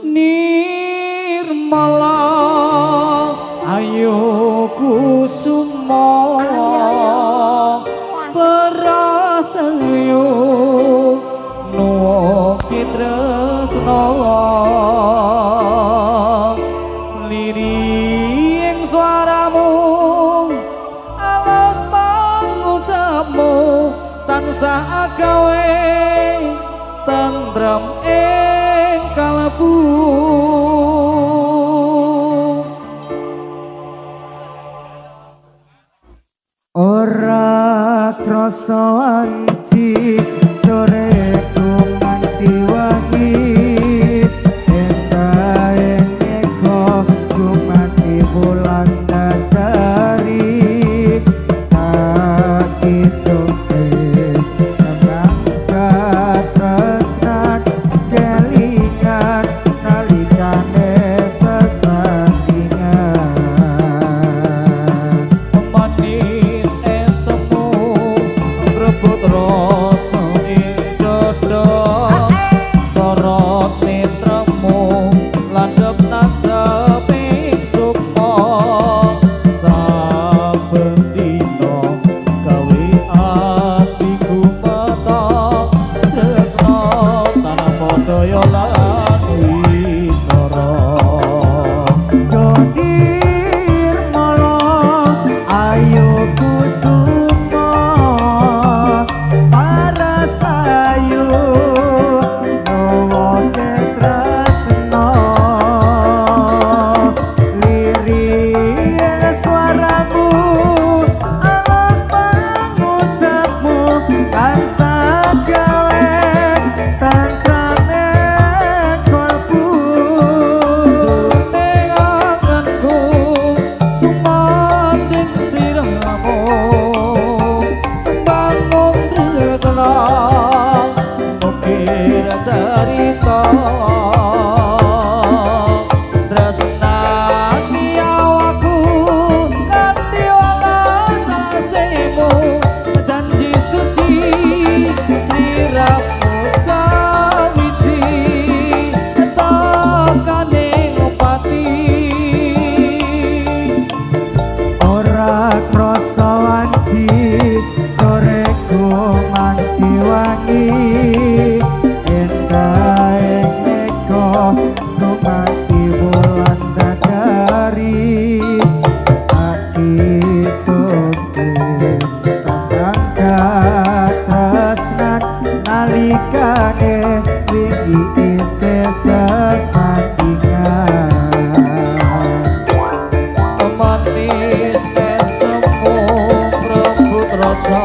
Nirmala ayo kusuma prasayo nuwuke tresna liring suaramu alas pangucapmu tansah gawe tentrem ing kalbu. Ora krasa wanci soreku nganti wengi endahe eko gumati bulan dadari tak kituke tembang katresnan kelingan nalikane sesandingan. Manis esemu ngrebut rasa ing dada sorot netramu landhep nancep ing sukma saben dina gawe atiku mata tresna tanpa daya lan wicara. Nirmala ayo kusuma parasayu nuwuke tresna lirih suaramu alas pangucapmu tansah gawe tentreme kalbu. Jroning anganku sumandhing sliramu bangun tresna ukir cerita tresnani awakku kanthi welas asihmu janji suci sliramu sawiji tekaning pati. Ora krasa wanci soreku nganti wangi endahe seko gumanti wulan dadari akituke tembang katresnan nalikane wingi isih sesandingan. Manis esemu ngrebut rasa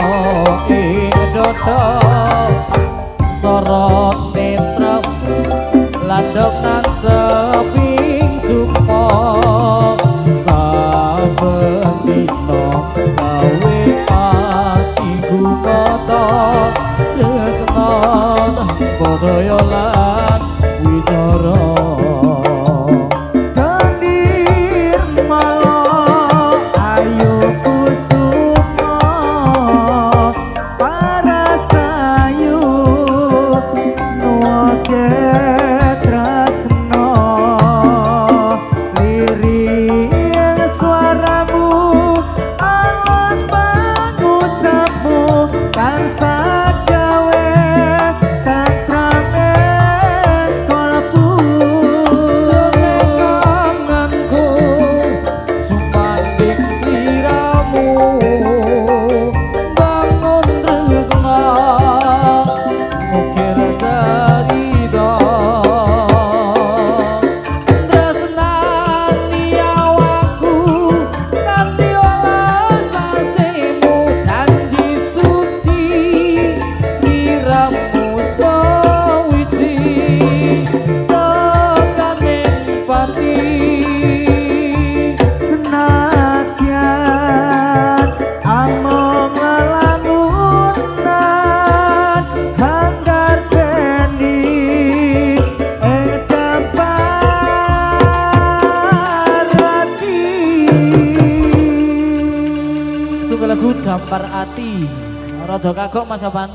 ing dada sorot netramu landhep nancep ing sukma saben dina gawe atiku mata tresna tanpa daya lan wicara. Nirmala ayo kusuma parasayu nuwuke tresna lirih suaramu alas pangucapmu tansah gawe tentreme kalbu. Jroning anganku sumandhing sliramu bangun tresna ukir cerita tresnani awakku kanthi welas asihmu janji suci sliramu sawiji tekaning pati. Senadyan among lelamunan hanggar beni ing dampar ati. Setunggal lagu Dampar Ati. Rada kagok Mas Apan.